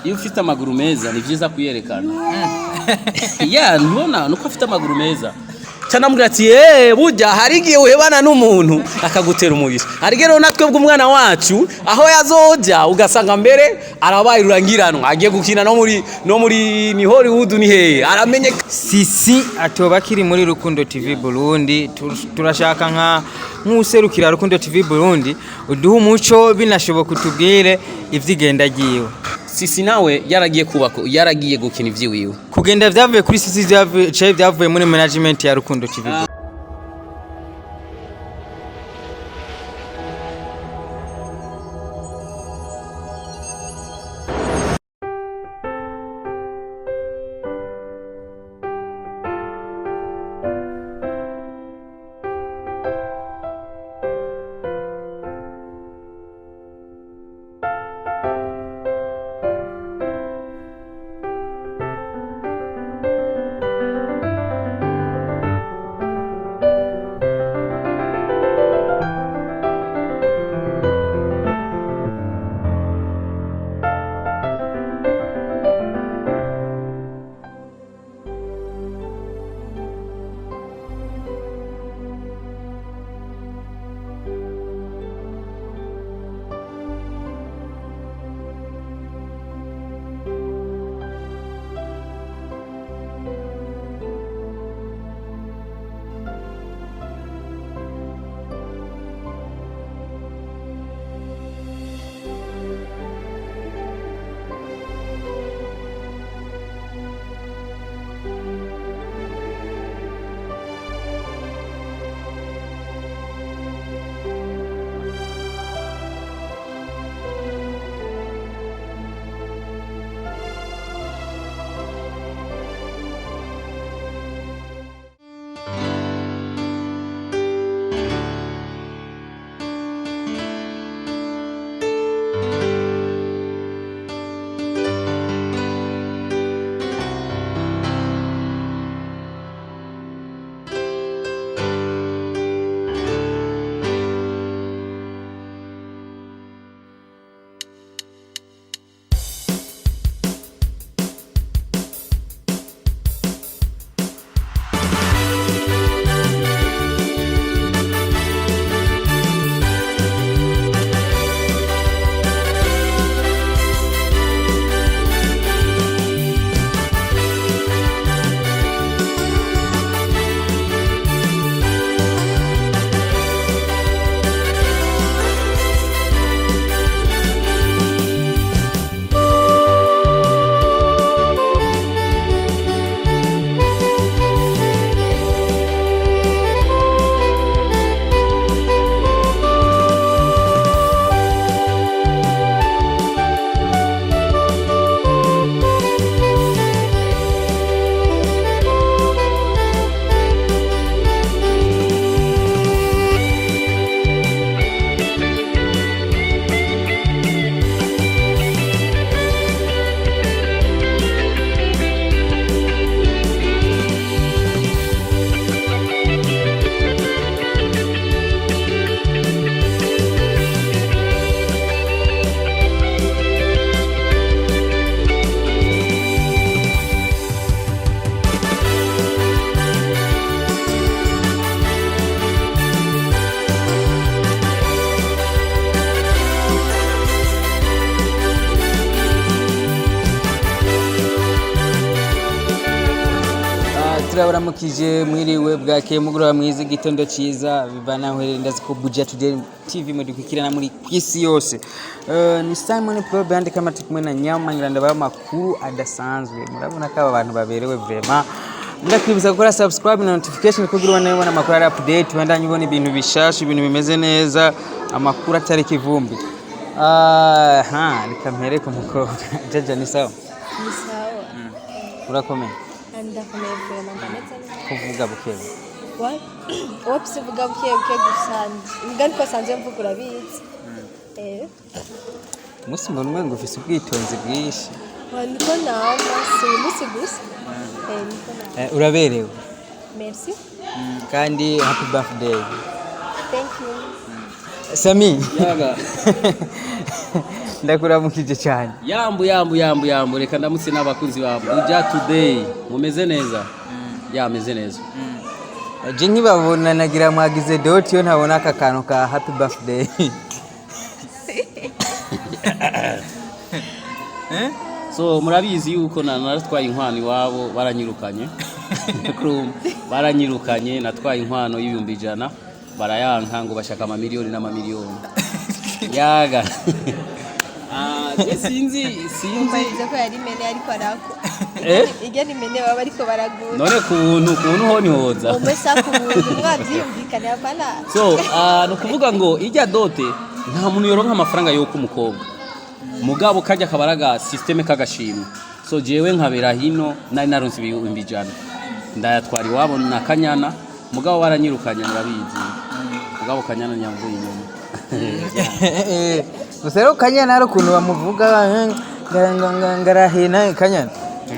Iyo ufite amaguru meza ni byiza kuyerekana. Ya, ntubona nuko afite amaguru meza. Canamubwira ati: "Burya hari igihe uhebana n'umuntu akagutera umugisha." Hari igihe rero natwe bw'umwana wacu aho yazoja ugasanga mbere arabaye rurangiranwa, agiye gukina no muri ni Hollywood, ni hehe, aramenye. Sisi atoba akiri muri Rukundo TV Burundi. Turashaka nk'userukira Rukundo TV Burundi uduhe umuco, binashoboka utubwire ivy'igenda ryiwe. Sisi nawe yaragiye kubaka, yaragiye gukina ivy'iwiwe. Kugenda vyavuye kuri Sisi, vyavuye canke vyavuye muri management ya Rukundo TV Burundi? Turabaramukije, mwiriwe, bwakeye, mugoroba mwiza, igitondo cyiza, bivana aho uherereye. Ndazi ko Buja Today TV mudukurikirana muri kwisi yose. Ni Simon Pro Band kama turi kumwe na Nyama, ngira ndabaha amakuru adasanzwe. Murabona ko aba bantu baberewe vraiment. Ndakwibutsa gukora subscribe na notification kugira ubone ubona amakuru ari update, ubandanye ubona ibintu bishasha, ibintu bimeze neza, amakuru atari kivumbi. Aha reka mpere ku mukobwa Jaja. Ni sawa? Ni sawa. Urakomeye? Ndakomeye vraiment, ndameze neza. Kuvuga bukebu. Wapi, vuga buke buke gusa, mbwa niko sanzwe mvuga, urabizi. Umunsi mbona umwe ngo ufise ubwitonzi bwinshi. Wa, niko nama, si uyu munsi gusa. Niko nama. Uraberewe. Merci. Kandi happy birthday. Thank you. Sami. Yaga. Ndakuramukije cyane. Yambu, yambu, yambu, yambu. Reka ndamutse n'abakunzi ba Buja Today. Mumeze neza? Ya, meze neza. Je nkibabona nagira mwagize dot, iyo ntabona aka kantu ka happy birthday. Eh? So murabizi yuko naratwaye inkwano iwabo, baranyirukanye. Baranyirukanye. Natwaye inkwano y'100,000, barayanka ngo bashaka amamiliyoni n'amamiliyoni. Yaga. Ah, je sinzi, sinzi. Mbariza ko yari imene ariko arako. Eh? Igena imene baba ariko baragura. None kuntu ho nihoza. Umwe sa ku buntu mwavyiyumvikane, hapana. So ni ukuvuga ngo ijya dot nta muntu yoronka amafaranga yo umukobwa, mugabo kajya kabaraga système kagashimwe. So jewe nkabera hino nari naronse 100,000, ndayatwara iwabo na Kanyana, mugabo baranyirukanye, murabizi. Mugabo Kanyana nyamvuye inyuma. Gusa rero Kanyana hari ukuntu bamuvuga ngarahena. Kanyana,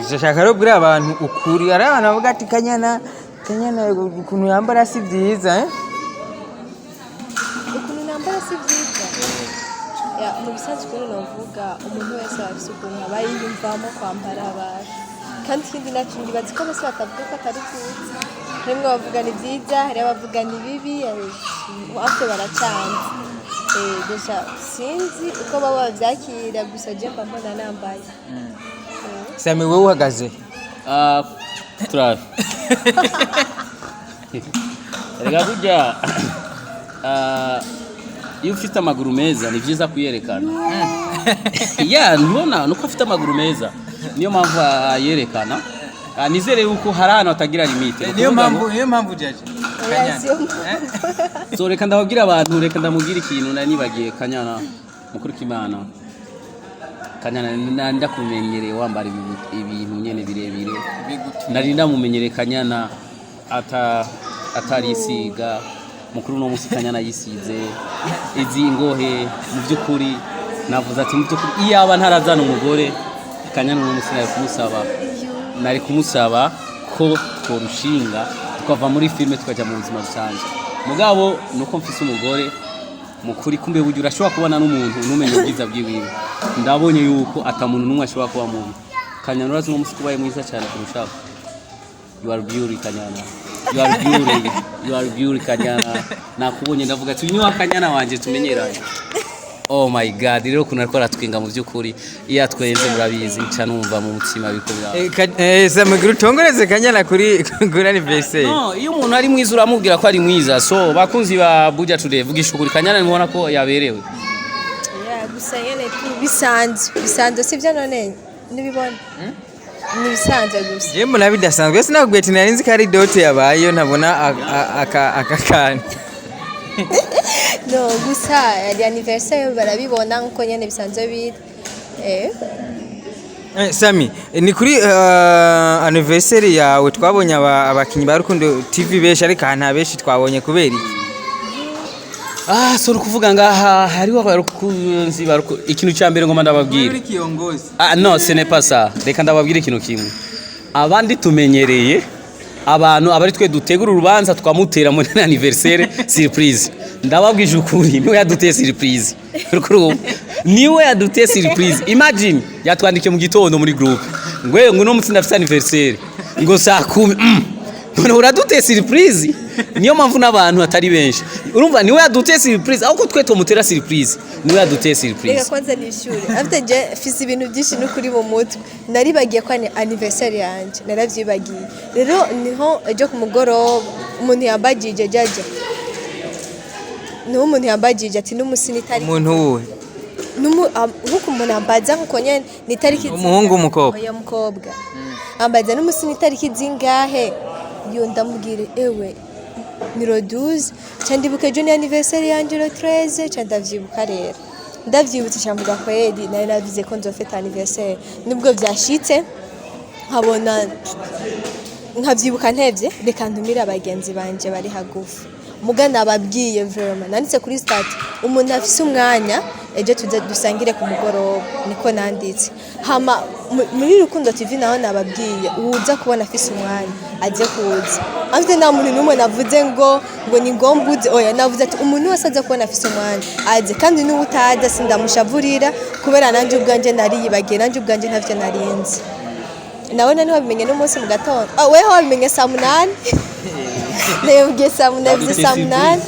ndashaka rero kubwira abantu ukuri. Hari abantu bavuga ati Kanyana, Kanyana ukuntu yambara si byiza, eh? Ukuntu nambara si byiza? Ya, mu bisanzwe ukuntu navuga, umuntu wese aba afise ukuntu aba yiyumvamo kwambara abantu. Kandi ikindi nacyo, ndibaza ko bose batavuga ko atari byiza. Harimwo abavuga ni byiza, hari abavuga ni bibi, afite baracanze. Gusa sinzi uko baba bavyakira, gusa je mba mbona nambaye. Sami, wowe uhagaze? Ah, turabe. Reka burya iyo ufite amaguru meza ni byiza kuyerekana. Ya, ntubona nuko afite amaguru meza, niyo mpamvu ayerekana. Ah, nizere yuko hari ahantu hatagira limite. Ni Niyo ukuvuga mpamvu, niyo mpamvu jaje. Oya, siyo mpamvu. So reka ndababwira abantu, reka ndamubwira ikintu nari nibagiye. Kanyana, mukuru k'Imana, Kanyana, nari ndakumenyereye wambara ibintu nyene birebire. Nari ndamumenyereye Kanyana atarisiga. Mukuru, uno munsi Kanyana yisize izi ngohe. Mu by'ukuri navuze ati mu by'ukuri iyaba ntarazana umugore, Kanyana uno munsi nari kumusaba ko tworushinga, tukava muri filime tukajya mu buzima busanzwe. Mugabo nuko mfise umugore, mukuri kumbe burya urashobora kubona n'umuntu ntumenye ubwiza bwiwiwe. Ndabonye yuko ata muntu n'umwe ashobora kuba mubi. Kanyana, urazi uno munsi kubaye mwiza cyane kurushaho. You are beauty, Kanyana. You are beauty, you are beauty, Kanyana. Nakubonye ndavuga ati uyu ni wa Kanyana wanje tumenyeranye. Oh my God! Rero ukuntu ariko aratwenga, mu by'ukuri iyo atwenze, murabizi, nca numva mu mutima biko biraba. Sami, gira utongoreze Kanyana kuri anniversaire. No, iyo umuntu ari mwiza uramubwira ko ari mwiza. So bakunzi ba Buja Today, vugisha ukuri, Kanyana nimubona ko yaberewe. Ya, gusa nyene tu bisanzwe, bisanzwe sibyo? None nibibona ni bisanzwe gusa. Je mbona bidasanzwe. Sinakubwiye ati nari nzi ko ari dot yabaye, iyo ntabona aka kantu. No, gusa yari anniversaire, barabibona nkuko nyene bisanzwe biri. Sami, ni kuri anniversaire yawe twabonye abakinyi ba Rukundo TV benshi, ariko aha nta benshi twabonye, kubera iki? Ah, so kuvuga ngaha hariho abakunzi ba ikintu cya mbere ngoma ndababwira. Kiongozi. Ah non, ce n'est pas ça. Reka ndababwira ikintu kimwe. Abandi tumenyereye abantu abari twe dutegura urubanza twamutera muri anniversaire surprise. Ndababwije ukuri, niwe yaduteye surprise. Kuri niwe yaduteye surprise. Imagine, yatwandikiye mu gitondo muri groupe. Ngwe ngo no mutsinda afite anniversaire. Ngo saa 10. None uraduteye surprise. Niyo mpamvu n'abantu atari benshi. Urumva niwe yaduteye surprise, ahubwo twe tumutera surprise. Niwe yaduteye surprise. Reka kwanza nishyure afite. Je mfise ibintu byinshi n'ukuri mu mutwe. Naribagiye ko ni anniversaire yanjye, naravyibagiye. Rero niho ejo ku mugoroba umuntu yambagije jaja, niho umuntu yambagije ati n'umusi ni itariki. Umuntu wuwe? Nkuko umuntu ambaza nkuko nyene ni itariki Umuhungu, umukobwa? Oya, mukobwa. Ambaza n'umusi ni itariki zingahe, yo ndamubwira ewe ni le 12, ca ndibuka ejo ni anniversaire yanje le 13, ca ndavyibuka. Rero ndavyibutse, ca mvuga kweri nari navuze ko nzofeta anniversaire, nubwo vyashitse nkabona nkavyibuka ntevye, reka ntumire abagenzi banje bari hagufi. Muga nababwiye, vraiment nanditse kuri statut: umuntu afise umwanya ejo tuze dusangire ku mugoroba. Niko nanditse. Hama muri Rukundo TV naho nababwiye: uwuza kubona afise umwanya aze kuza. Afite nta muntu n'umwe navuze ngo ni ngombwa uze. Oya, navuze ati umuntu wese aza kubona afise umwanya aze, kandi n'uwo utaza sindamushavurira, kubera nanjye ubwanjye nariyibagiye, nanjye ubwanjye ntavyo narinzi. Nawe ntiwabimenye n'umunsi mu gatondo. Ah, weho wabimenye saa 8, nabibwiye saa 8, bivuze saa 8.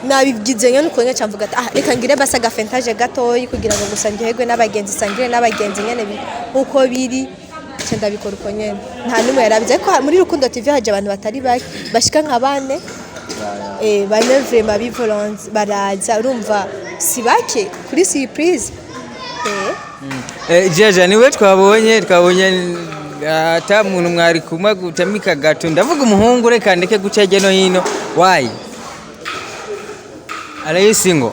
Nabibwize nyene uko nyene, mvuga ati: "Ah, reka ngire basi agafentaje gatoyi kugira ngo gusa ndyoherwe n'abagenzi, sangire n'abagenzi nyene nkuko biri." Nca ndabikora uko nyene, nta n'umwe yarabizi. Ariko muri Rukundo TV haje abantu batari bake, bashika nka bane, bane vraiment bivolonze baraza. Urumva si bake kuri surprise. Jaja, niwe twabonye ata muntu mwari kumwe gutamika gato. Ndavuga umuhungu, reka ndeke guca hirya no hino. Why are you single?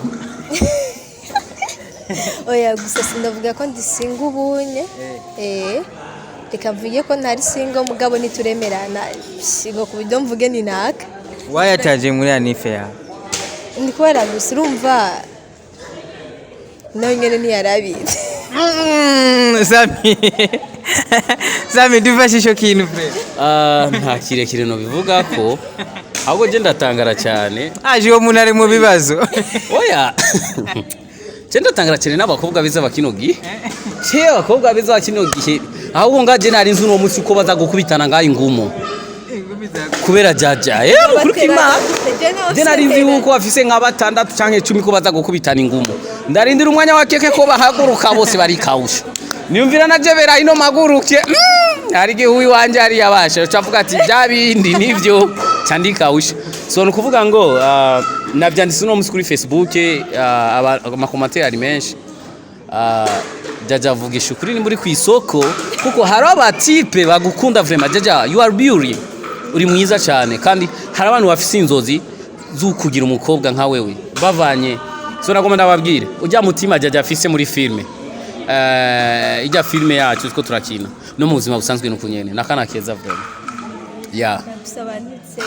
Oya, gusa sindavuga ko ndi single ubunye. Reka mvuge ko ntari single, mugabo ntituremerana single ku buryo mvuge ni naka. Why ataje muri anniv yawe? Ni kubera gusa urumva nawe nyene ntiyarabizi. Sami, Sami, dufashe ico kintu frère. Ah, nta kirekire no bivuga ko, ahubwo je ndatangara cyane. Aje uwo muntu ari mu bibazo. Oya, je ndatangara cyane n'abakobwa beza ba kino gihe. Ce abakobwa beza ba kino gihe, ahubwo ngaje nari nzi uno munsi uko baza gukubitana ngaho ingumo kubera Jaja. Mukuru k'Imana, je nari nzi yuko bafise nka batandatu canke 10 ko baza gukubitana ingumo. Ndarindira umwanya wa keke ko bahaguruka bose barikawusha, niyumvira na jebera ino maguruke. Hari igihe uwiwanje ari yabasha cavuga ati bya bindi nivyo candikawusha. So ni ukuvuga ngo navyanditse uno munsi kuri Facebook, amakomantere ari menshi. Jaja, vugisha ukuri nimba uri ku isoko, kuko hari abatipe bagukunda vraiment. Jaja, you are beauty, uri mwiza cyane, kandi hari abantu bafise inzozi zo kugira umukobwa nka wewe bavanye. So nagomba ndababwire, ujya mutima Jaja afise muri filme, ijya filme yacu two turakina, no mu buzima busanzwe nuko nyene nakana keza vraiment, yeah. Bisobanutse.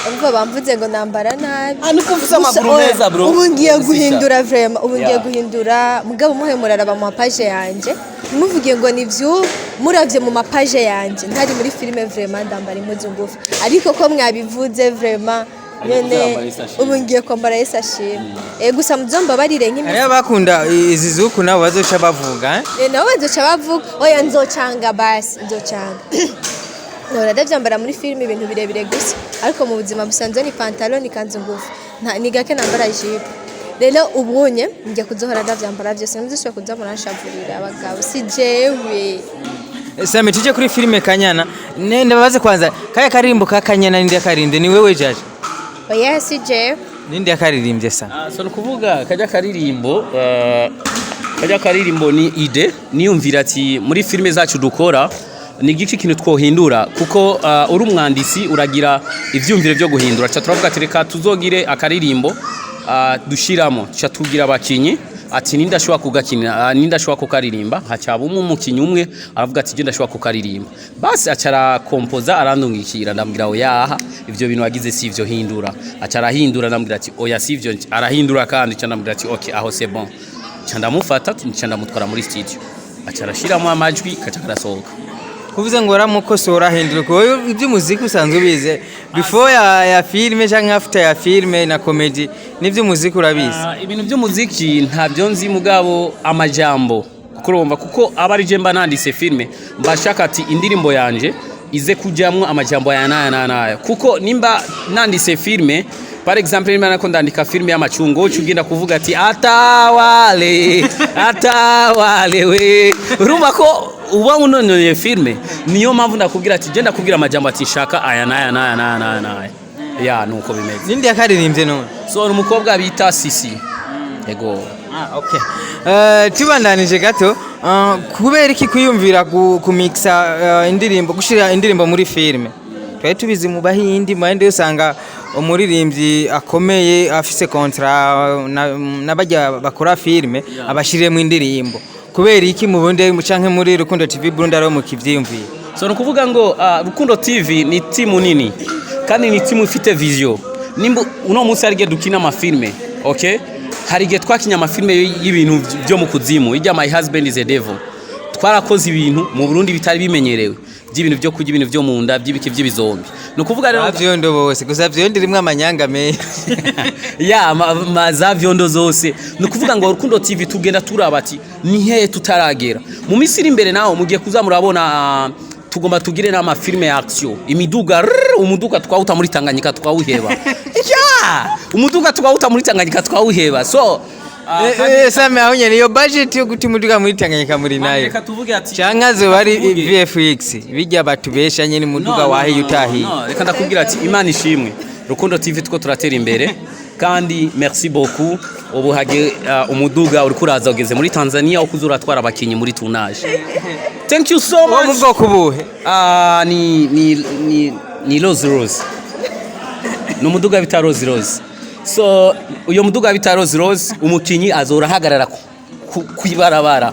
Umva, bamvuze ngo nambara nabi. Ah, nuko ufise amaguru Gusa, oya, meza, bro. ubu ngiye Usisha. guhindura vraiment, ubu ngiye guhindura. Mugabo muhe muraraba mu mapaje yanje, ntimuvuge ngo ni vy'ubu. Muravye mu mapaje yanje ntari muri filime, vraiment ndambara impuzu ngufi, ariko ko mwabivuze vraiment nyene kuzambara isashimi. Ubu ngiye kwambara isashimi. Gusa muzombabarire nk'imisi. Hariho abakunda izi zuku nabo bazoca bavuga, eh? Nabo bazoca bavuga. Oya, nzocanga basi, nzocanga. Nahora ndavyambara muri filime ibintu birebire gusa, ariko mu buzima busanzwe ni pantalo, ni kanzu ngufi. Ni gake nambara jipo. Rero ubunye njya kuzohora ndavyambara vyose, ntimuzosubire kuza muranshavurira abagabo, si jewe. Sami, tuje kuri filime Kanyana. Ndabaze kwanza, kaya karirimbo ka Kanyana ninde yakaririmbye? Ni wewe Jaja? Oya, si jewe. Ninde yakaririmbye sa? Ah, so nukuvuga kajya karirimbo ni idée niyumvira ati muri filime zacu dukora ni igiki kintu twohindura, kuko uri umwandisi uragira ivyumviro byo guhindura. Ca turavuga ati reka tuzogire akaririmbo dushiramo. Ca tugira abakinyi ati ninde ashobora kugakinira, ninde ashobora kukaririmba. Hacaba umwe, umukinyi umwe aravuga ati je ndashobora kukaririmba. Basi aca arakompoza, arandungikira, ndambwira: "Oya, ivyo bintu wagize si ivyo, hindura." Aca arahindura, ndambwira ati: "Oya, si ivyo." Arahindura kandi, ca ndambwira ati: "Okay, aho c'est bon." Ca ndamufata, ca ndamutwara muri studio, aca arashiramo amajwi, kaca karasohoka. Kuvuze ngo uramukosora ahindura, kuko iby'umuziki usanzwe ubizi before ya filime cyangwa after ya filime na comedy, n'iby'umuziki urabizi. Ah, ibintu by'umuziki ntabyo nzi, mugabo amajambo, kuko urumva, kuko aba ari je mba nanditse filme, mbashaka ati indirimbo yanje ize kujamwo amajambo aya n'aya n'aya n'aya, kuko nimba nanditse filme, par exemple nimba nako ndandika filme y'amacungo, uca ugenda kuvuga ati atawale atawale we, urumva ko uba unoneye filme. Niyo mpamvu ndakubwira ati je ndakubwira amajambo ati nshaka aya n'aya n'aya n'aya n'aya n'aya, ya nuko bimeze. Ninde yakaririmbye none? So ni umukobwa bita Sisi, ego. Ah, okay. Tubandanije gato, kubera iki kwiyumvira kumixa indirimbo, gushira indirimbo muri filime? Twari tubizi mu Bahindi, mu Bahindi usanga umuririmbyi akomeye afise contrat n'abajya bakora filime abashiremo indirimbo. Kubera iki mu Burundi canke muri Rukundo TV Burundi ariho mukivyiyumvira? So ni ukuvuga ngo Rukundo TV ni timu nini kandi ni timu ifite vision. Nimba uno munsi hari igihe dukina amafilme, okay, hari igihe twakinya amafilme y'ibintu byo mu kuzimu, ijya My Husband is a Devil. Twarakoze ibintu mu Burundi bitari bimenyerewe, by'ibintu byo kurya, ibintu byo mu nda, by'ibiki, by'ibizombi. Ni ukuvuga rero Vyondo bose gusa, vyondo rimwe amanyanga menshi. Ya za vyondo zose. Ni ukuvuga ngo Rukundo TV tugenda turaba ati ni hehe tutaragera. Mu minsi iri imbere naho mugiye kuza murabona, tugomba tugire n'amafilme ya action, imiduga rrrr, umuduga twawuta muri Tanganyika twawuheba, ya umuduga twawuta muri Tanganyika twawuheba. So Sami, aho nyene iyo budget yo guta umuduga muri Tanganyika muri nayo? Reka tuvuge ati Canke azoba ari tuvuge. VFX bijya batubesha nyene, umuduga No, no, wahiye no, utahiye? No, reka ndakubwira ati Imana ishimwe, Rukundo TV two turatera imbere kandi merci beaucoup. Ubu hage umuduga uri kuraza ugeze muri Tanzania, uko uratwara abakinyi muri tournage. Thank you so Wo mu much. bwoko buhe? Ni Rolls Royce, ni umuduga bita Rolls Royce. So uyo muduga bita Rolls Royce, umukinyi azora ahagarara kwibarabara,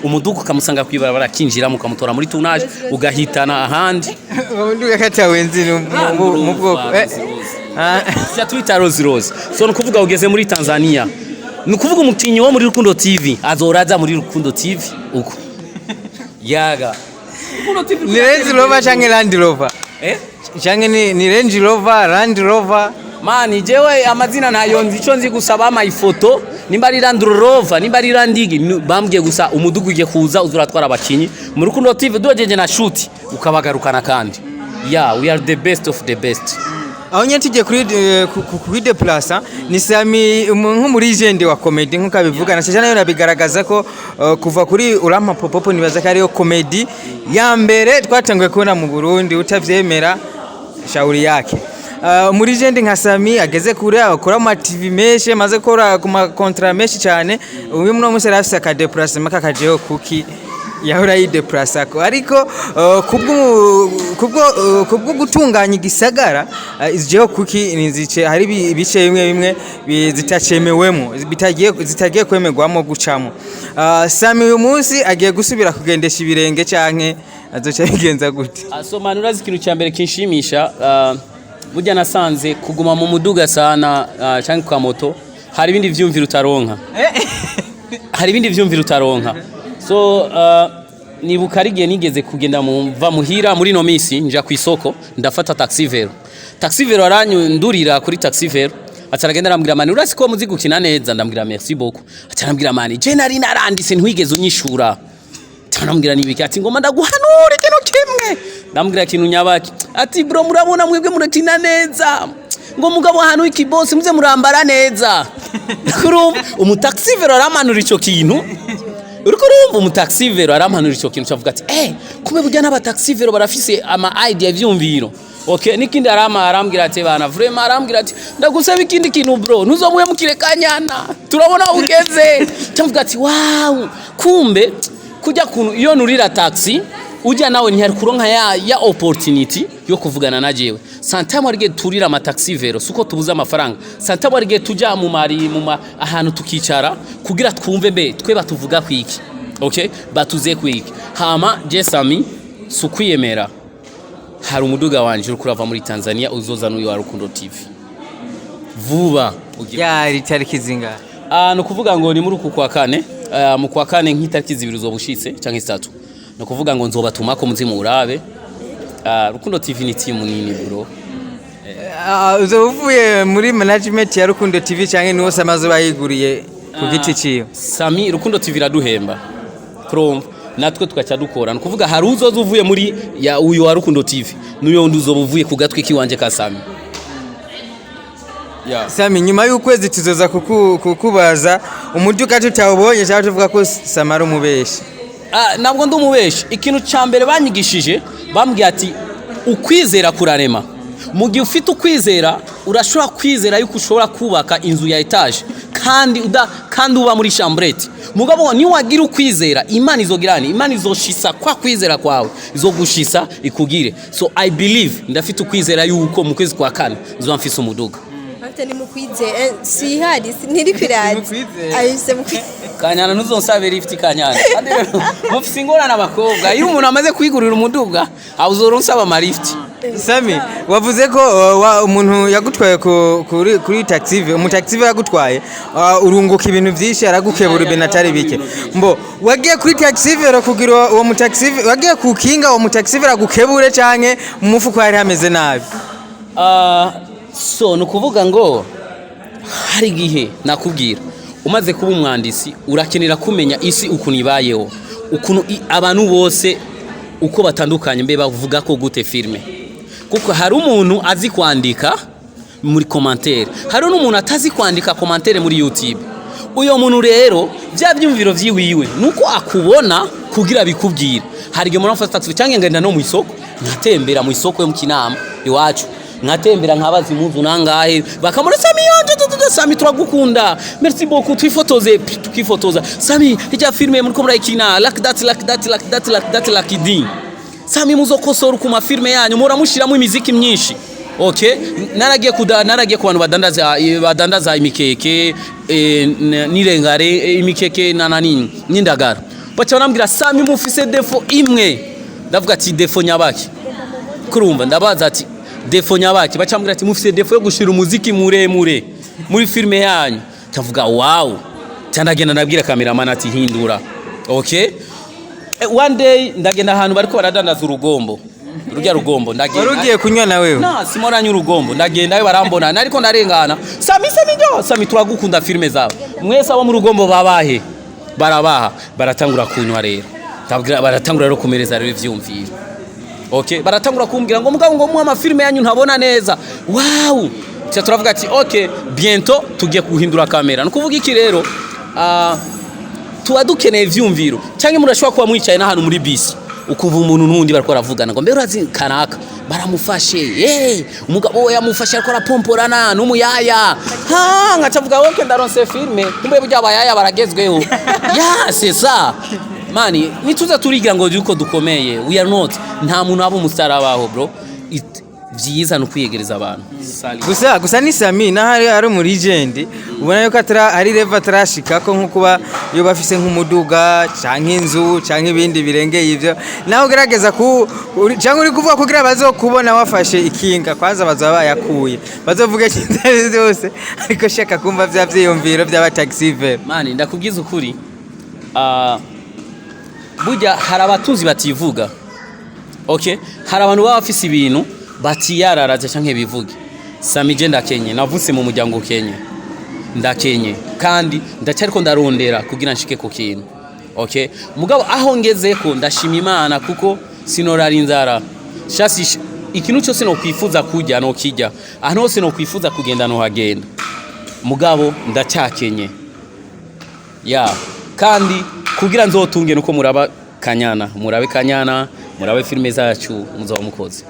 umuduga ukamusanga kwibarabara, akinjiramo, ukamutora muri tournage, ugahitana ahandi. Uwo muduga katawenzi ni mu bwoko Sha twita Rolls Royce. So ni ukuvuga ugeze muri Tanzania, ni ukuvuga umukinyi wo muri Rukundo TV azora aza muri Rukundo TV uko yaga Rukundo TV. Ni Range Rover canke Land Rover? Eh? Canke ni Range Rover, Land Rover? Mani, jewe amazina ntayo nzi. Ico nzi gusa bamaye ifoto, nimba ari Land Rover, nimba ari Landigi, bambwiye gusa umudugu ugiye kuza uzuratwara abakinyi mu Rukundo TV duhejeje na shoot, ukabagarukana. Kandi yeah, we are the best of the best. Aho nyine tugiye kuri kuri déplacer ni Sami nk'umulegend wa comedy, nk'uko abivuga na cyane nayo nabigaragaza ko kuva kuri Urampa Popopo, nibaza ko ariyo comedy ya mbere twatanguye kubona mu Burundi. Utavyemera shauri yake. Umulegend nka Sami ageze kure, akora mu TV menshi, amaze gukora ku ma contrat menshi cyane, uyu muno munsi arafise aka déplacement kakajeho kuki yahora yideplasa ko, ariko kubwo gutunganya igisagara, izijeho kuki nizice hari ibice bimwe bimwe zitacemewemo, bitagiye zitagiye kwemerwamo gucamo. Sami uyu munsi agiye gusubira kugendesha ibirenge canke azoca bigenza gute? So man, urazi ikintu cya mbere kinshimisha, burya nasanze kuguma mu muduga sana, cyangwa kwa moto, hari ibindi vyumviro utaronka, hari ibindi vyumviro utaronka. So nibuka ari igihe nigeze kugenda mva muhira muri no misi nja ku isoko, ndafata taxi vélo. Taxi vélo aranyundurira kuri taxi vélo, acaragenda arambwira: "Mani, urazi ko muzi gukina neza?" Ndambwira: "Merci beaucoup." Acarambwira: "Mani, je nari naranditse ntwigeze unyishura." Arambwira nibiki? Ati: "Ngoma ndaguhanura ikintu kimwe." Ndambwira: "Ikintu nyabaki?" Ati: "Bro, murabona mwebwe murakina neza, ngo mugabo ahantu w'ikibose muze murambara neza." Kurumva umutaxi vélo aramanura ico kintu, uriko urumva umutaxi vélo arampanura ico kintu, cavuga ati: "Eh, kumbe burya n'abataxi vélo barafise ama idea, ivyumviro." Okay, n'ikindi arama arambwira ati: "Bana, vraiment." Arambwira ati: "Ndagusaba ikindi kintu bro, ntuzomuye mukire kanyana, turabona aho ugeze." Cavuga ati: "Wow, kumbe kujya kuntu iyo nurira taxi ujya nawe ntiyari kuronka ya opportunity yo kuvugana na jewe." Sometimes hari igihe turira amataxi vélo, suko tubuze amafaranga. Sometimes hari igihe tuja mu mari mu ma ahantu tukicara kugira twumve mbe twe batuvuga kwiki, okay, batuze kwiki. Hama je Sami sukwiyemera, hari umuduga wanje uri kurava muri Tanzania uzoza n'uyu wa Rukundo TV vuba. Yari tariki zingahe? Ah, ni ukuvuga ngo ni muri uku kwa kane, mu kwa kane nk'itariki 2 uzoba ushitse canke 3. Ni ukuvuga ngo nzobatumako muzimu urabe. Rukundo TV ni timu nini bro. Uzoba uvuye muri management ya Rukundo TV canke niwo Sami azoba yiguriye ku giti ciwe? Sami, Rukundo TV iraduhemba. Kurumva natwe tugaca dukora. Ni ukuvuga hari uzoza uvuye muri ya uyu wa Rukundo TV n'uyo wundi uzoba uvuye ku gatwi kiwanje ka Sami. Yeah. Sami, nyuma y'ukwezi tuzoza kukubaza umuduga tutawubonye cyangwa tuvuga ko Sami ari umubeshi. Ntabwo ndi umubeshi. Ikintu cya mbere banyigishije, bambwiye ati ukwizera kurarema. Mu gihe ufite ukwizera, urashobora kwizera yuko ushobora kubaka inzu ya étage kandi uda kandi uba muri chambrette. Mugabo niwagira ukwizera, Imana izogirani, Imana izoshisa kwa kwizera kwawe, izogushisa ikugire. So I believe, ndafite ukwizera yuko mu kwezi kwa kane nzoba mfise umuduga. Afite ni mukwizera sihari ntiri kwiraza. Mukwizera. Ayise mukwizera. Kanyana, ntuzonsabira lift Kanyana. Kandi rero mufise ingorane abakobwa, iyo umuntu amaze kwigurira umuduga awuzora unsaba amalift. Sami, wavuze ko umuntu yagutwaye kuri taxi, umutaxi yagutwaye, urunguka ibintu byinshi, aragukebura ibintu atari bike. Mbo wagiye kuri taxi vélo kugira uwo mutaxi, wagiye kukinga uwo mutaxi vélo agukebure, canke mu mufuko hari hameze nabi? Ah, so ni ukuvuga ngo hari igihe nakubwira, umaze kuba umwanditsi urakenera kumenya isi ukuntu ibayeho, ukuntu abantu bose uko batandukanye, mbe bavuga ko gute filime, kuko hari umuntu azi kwandika muri commentaire, hari n'umuntu atazi kwandika commentaire muri YouTube. Uyo muntu rero bya byumviro vyiwiwe nuko akubona kugira bikubwira. Hari igihe umuntu afata taxi cyangwa ngenda no mu isoko, nkatembera mu isoko yo mu Kinama iwacu, nkatembera nkabaza impuzu nangahe, bakamura: "Sami yanje, tutu Sami, turagukunda, merci beaucoup, twifotoze." Tukifotoza. "Sami, ijya filme muriko murayikina like that, like that, like that, like that, like that. Sami, muzokosora ku mafilme yanyu, muramushiramo imiziki myinshi." Okay, naragiye ku bantu badandaza imikeke, n'irengare, imikeke na nani n'indagara, baca barambwira: "Sami, mufise défaut imwe." Ndavuga ati: "Défaut nyabaki?" Kurumva ndabaza ati: "Défaut nyabaki?" Baca bambwira ati: "Mufise défaut yo gushira umuziki muremure muri filme yanyu." Ndavuga: "Wow." Cyandagenda ndabwira cameraman ati: "Hindura." Okay. One day ndagenda ahantu bariko baradandaza urugombo, rurya rugombo, ndagenda. Wari ugiye kunywa na wewe? Na simoranye urugombo, ndagenda barambona nariko ndarengana: "Sami, Sami, njo Sami, turagukunda filme zawe." Mwese abo mu rugombo babahe, barabaha, baratangura kunywa rero. Ndabwira, baratangura rero kumereza rero ivyumviro. Okay, baratangura kumbwira ngo: "Mugabo ngo mu amafilme yanyu ntabona neza." Wow. Cha turavuga ati: "Okay, bientôt tugiye guhindura kamera." Nukuvuga iki rero? Tuba dukeneye ivyumviro, cyangwa murashobora kuba mwicaye n'ahantu muri bisi, ukumva umuntu n'undi bariko baravugana ngo: "Mbe urazi kanaka baramufashe, umugabo we yamufashe ariko arapomporana n'umuyaya." Ha, nkaca avuga: "Okay, ndaronse filme, kumbe burya abayaya baragezweho." Ya, c'est ça mani, nituza turigira ngo yuko dukomeye, we are not. Nta muntu aba umustar abaho, bro. Vyiza ni ukwiyegereza abantu. Salut. Gusa ni Sami naho ari mu legend, ubona yuko atara ari level atarashika ko nko kuba iyo bafise nk'umuduga canke inzu canke ibindi birengeye ivyo, nawe ugerageza canke uri kuvuga kugira bazokubona wafashe ikinga, kwanza bazoba bayakuye, bazovuga ikintu byose, ariko shaka kumva vya vyiyumviro by'aba taxi vélo. Mani, ndakubwiza ukuri, burya hari abatunzi bativuga. Okay, hari abantu baba bafise ibintu batiyararaza canke bivuge. Sami, je ndakenye, navutse mu muryango ukenye, ndakenye kandi ndacyariko ndarondera kugira nshike ku kintu. Okay, mugabo aho ngezeko ndashima Imana, kuko sinorara inzara shasi. Ikintu cyose nokwifuza kurya nokirya, ahantu hose nokwifuza kugenda nohagenda, mugabo ndacyakenye. Ya, kandi kugira nzotunge nuko muraba Kanyana, murabe Kanyana, murabe filime zacu, muzaba mukoze.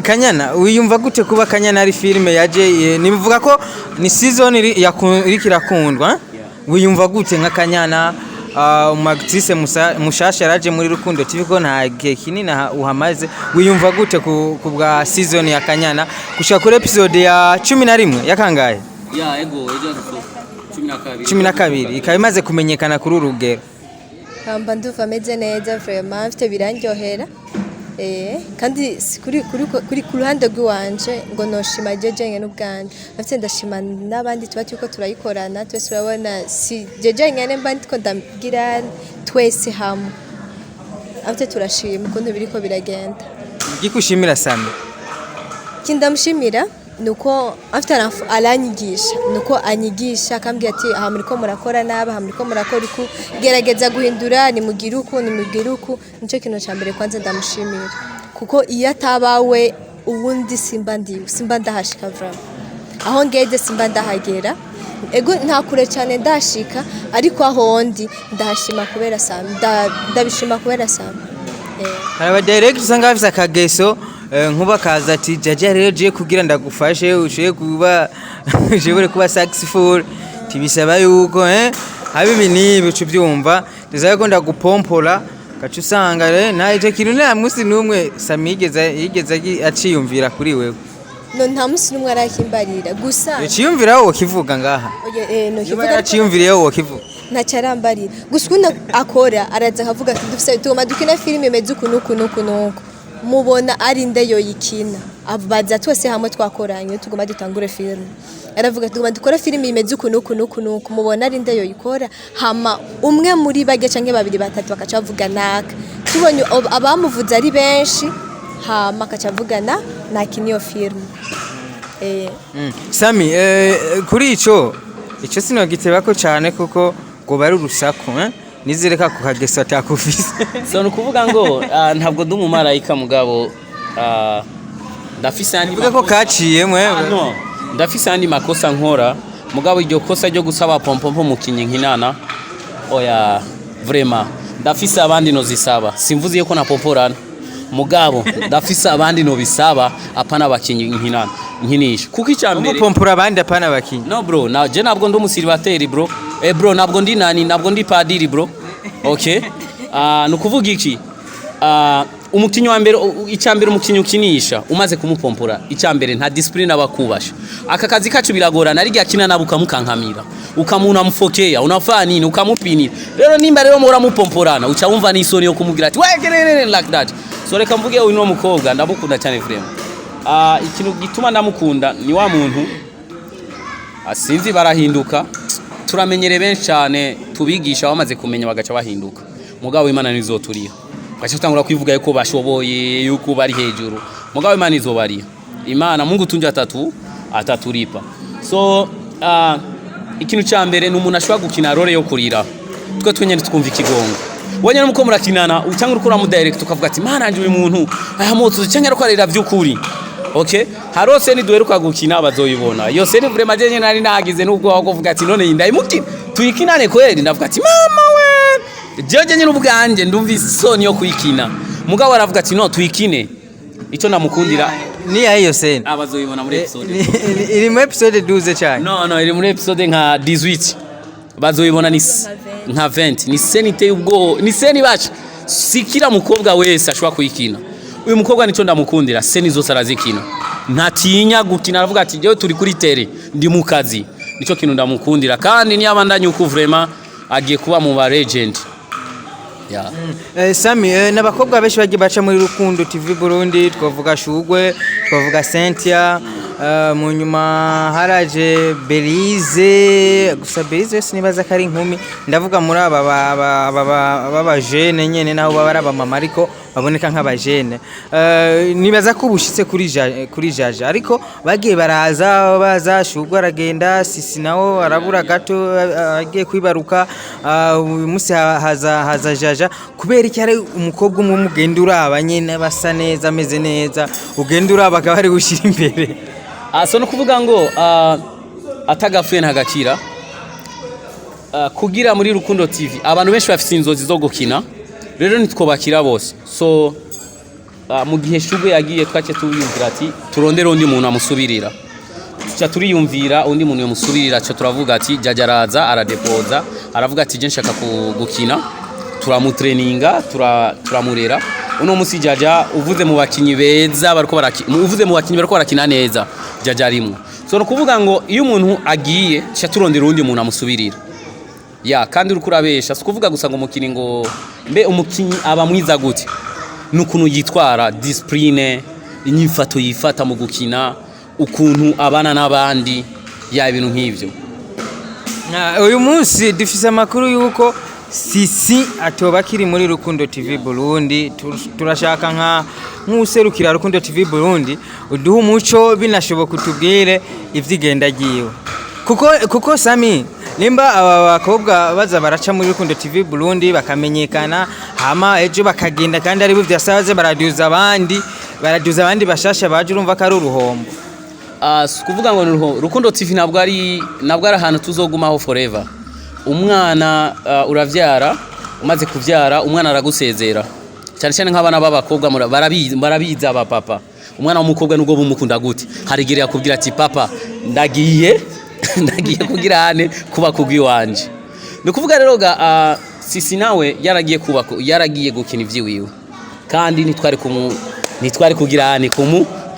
Kanyana, wiyumva gute kuba Kanyana ari filime yaje, nibivuga ko ni season iriko irakundwa, eh? Wiyumva gute nka Kanyana, umu actrice mushasha yaraje muri Rukundo TV, ko nta gihe kinini uhamaze, wiyumva gute ku bwa season ya Kanyana gushika kuri episode ya 11 ya kangahe? Ya, ego, ejo 12. 12, ikaba imaze kumenyekana kuri uru rugero. Mba ndumva ameze neza vraiment, mfite birandyohera. Kandi si kuri ku ruhande rw'iwanje ngo noshima jeje nyene n'ubwanje, mfite ndashima n'abandi tuba turiko turayikorana twese. Urabona si jeje nyene mba ndiko ndagira, twese hamwe afite turashima ukuntu biriko biragenda. Gikushimira Sami? Ikindi ndamushimira ni uko afite aranyigisha, ni uko anyigisha akambwira ati: "Aha muriko murakora nabi, aha muriko murakora uku, gerageza guhindura, nimugire uku, nimugire uku." Nicyo kintu cya mbere kwanza ndamushimira, kuko iyo atabawe ubundi simba ndi simba ndahashika vraiment aho ngeze, simba ndahagera. Ego, nta kure cyane ndashika, ariko aho ndi ndahashima kubera Sami, ndabishima kubera Sami. Hari aba director usanga bafise akageso, nkuba akaza ati: "Jaja rero je kugira ndagufashe ushobore kuba successful, tibisaba yuko haba ibi n'ibi, uca ubyumva, ndizeye ko ndagupompora." Gaca usanga rero nta icyo kintu, nta munsi n'umwe Sami yigeze aciyumvira kuri wewe? No, nta munsi n'umwe arakimbarira gusa. Uciyumvira wowe wokivuga ngaha? Oya, no niba kivuga ariko yaraciyumviriye wowe wokivuga? Ntacyo arambarira, gusa ukuntu akora araza akavuga ati: "Dufise tugomba dukina filime imeze uku n'uku n'uku n'uku." Mubona ari nde yoyikina? Abaza twese hamwe twakoranye, tuguma dutangure filime. Aravuga, tuguma dukore filime imeze uku n'uku n'uku n'uku, mubona ari nde yoyikora? Hama umwe muri bage canke babiri, batatu bakaca bavuga naka. Tubonye abamuvuze ari benshi, hama akaca avugana nakina iyo filime. Sami, kuri ico sinogitebako cane kuko ngo bari urusaku, eh? Nizere ko ako kageso atakufise. So ni ukuvuga ngo ntabwo ndi umumarayika, mugabo ndafise andi Uvuga ko kaciyemwe. Ah, no, ndafise andi makosa nkora, mugabo iryo kosa ryo gusaba pompompo mukinyi nkinana, oya, vraiment ndafise abandi nozisaba. Simvuze yuko napomporana, mugabo ndafise abandi nobisaba, apana abakinyi nkinana nkinisha, kuko icya mbere Umupompora abandi, apana abakinyi. No bro, na je ntabwo ndi umusiribateri bro. Bro, ntabwo ndi nani, ntabwo ndi padiri bro. Okay, ni ukuvuga iki? Umukinyi wa mbere, icya mbere, umukinyi ukinisha umaze kumupompora, icya mbere nta discipline aba akubasha. Aka kazi kacu biragorana, ari akina nabo ukamukankamira, ukamuna mfokea, unafanya nini, ukamupinira. Rero nimba rero muhora mupomporana, uca wumva n'isoni yo kumubwira ati wegerere like that. So reka mvuge, uyu no mukobwa ndamukunda cyane vraiment. Ikintu gituma ndamukunda ni wa muntu asinzi barahinduka. Turamenyere benshi cyane tubigisha, bamaze kumenya bagaca bahinduka, mugabo Imana nizoturiha, bagaca batangura kwivuga yuko bashoboye, yuko bari hejuru, mugabo Imana izobariha. Imana Mungu tunja atatu ataturipa. So ikintu cya mbere ni umuntu ashobora gukina role yo kurira, twe twenyene twumva ikigongo. Wenyine muko murakinana cyangwa uriko uramudirect, ukavuga ati: "Mana yanje, uyu muntu ayamotse cyangwa ariko arira by'ukuri." Okay, hariho scène duheruka gukina, bazoyibona iyo scène. Vraiment jewe nari nagize n'ubwoba bwo kuvuga ati: "None ndayimukina, tuyikinane kweli?" Ndavuga ati: "Mama we, jewe nyine ubwanjye ndumva isoni yo kuyikina." Mugabo aravuga ati: "No, tuyikine." Icyo namukundira Ni iyo scène? Abazoyibona muri episode. Iri mu episode 12 cyane? No, iri muri episode nka 18, bazoyibona ni nka 20. Ni scène iteye ubwoba, ni scène baca sikira mukobwa wese ashobora kuyikina. Uyu mukobwa nicyo ndamukundira, scène zose arazikina, ntatinya gukina. Aravuga ati: "Jewe turi kuri terrain, ndi mu kazi." Nicyo kintu ndamukundira, kandi niyabandanye uku, vraiment agiye kuba mu ba legend, yeah. Sami, n'abakobwa benshi bagiye baca muri Rukundo TV Burundi, twavuga Shugwe, twavuga Cynthia, mu nyuma haraje Belize. Gusa Belize wese nibaza ko ari inkumi, ndavuga muri aba b'abajene nyene, naho baba ari abamama ariko baboneka nk'abajene. Nibaza ko ubushitse kuri Jaja, ariko bagiye baraza baza, Shugwe aragenda, Sisi nawo arabura gato, agiye kwibaruka, uyu munsi haza Jaja. Kubera iki hari umukobwa umwe mugenda uraba nyene basa neza, ameze neza, ugenda uraba akaba ari gushyira imbere? So no kuvuga ngo atagapfuye ntagakira. Kugira muri Rukundo TV abantu benshi bafite inzozi zo gukina, rero ntitwobakira bose. So mu gihe Shugwe yagiye, twace tubiyumvira ati turondere undi muntu amusubirira. Tuca turiyumvira undi muntu yamusubirira, tuca turavuga ati Jaja. Araza aradepoza, aravuga ati: "Je nshaka gukina." Turamutreninga, turamurera. Uno musi Jaja, uvuze mu bakinyi beza bariko barakina, uvuze mu bakinyi bariko barakina neza, Jaja arimwo. So no kuvuga ngo iyo umuntu agiye, tuca turondera uwundi muntu amusubirira ya. Kandi uriko urabesha, si ukuvuga gusa ngo umukinyi, ngo mbe umukinyi aba mwiza gute, n'ukuntu yitwara, discipline, inyifato yifata mu gukina, ukuntu abana n'abandi, ya, ibintu nk'ivyo. Uyu munsi dufise amakuru y'uko Sisi atoba akiri muri Rukundo TV Burundi. Turashaka nk'userukira Rukundo TV Burundi uduhe umuco, binashoboka utubwire ivyigenda ryiwe, kuko Sami, nimba aba bakobwa baza baraca muri Rukundo TV Burundi bakamenyekana, hama ejo bakagenda, kandi ari bo vyasaze baraduza abandi bashasha baje, urumva ko ari uruhombo. Si ukuvuga ngo ni Rukundo TV ntabwo ari ahantu tuzogumaho forever. Umwana, uravyara, umaze kuvyara umwana aragusezera, cyane cyane nk'abana b'abakobwa barabizi aba papa. Umwana w'umukobwa nubwo bumukunda gute, hari igihe yakubwira ati: "Papa, ndagiye, ndagiye kugira hane kuba kubw'iwanje." Ni ukuvuga rero ga Sisi nawe yaragiye kubaka, yaragiye gukina ivy'iwiwe, kandi ntitwari kugira hane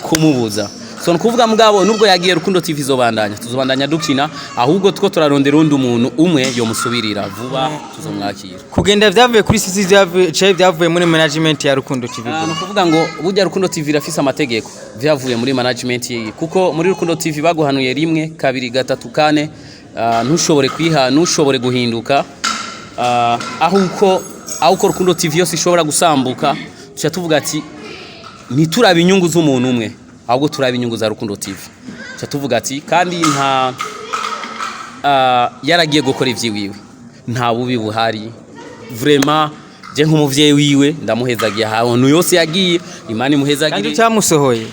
kumubuza. So nukuvuga mugabo nubwo yagiye, Rukundo TV izobandanya, tuzobandanya dukina, ahubwo two turarondera undi muntu umwe yomusubirira vuba, tuzomwakira. Kugenda vyavuye kuri Sisi, vyavuye cyaje vyavuye muri management ya Rukundo TV? Ni ukuvuga ngo burya Rukundo TV irafise amategeko, vyavuye muri management yiyi, kuko muri Rukundo TV baguhanuye rimwe, kabiri, gatatu, kane, ntushobore kwiha, ntushobore guhinduka, aho uko Rukundo TV yose ishobora gusambuka, tuca tuvuga ati ntituraba inyungu z'umuntu umwe, ahubwo turaba inyungu za Rukundo TV. Tuca tuvuga ati kandi nta yaragiye gukora ivyiwiwe, nta bubi buhari. Vraiment je nk'umuvyeyi wiwe ndamuhezagiye ahantu yose yagiye, Imana Kandi imuhezagire. utamusohoye?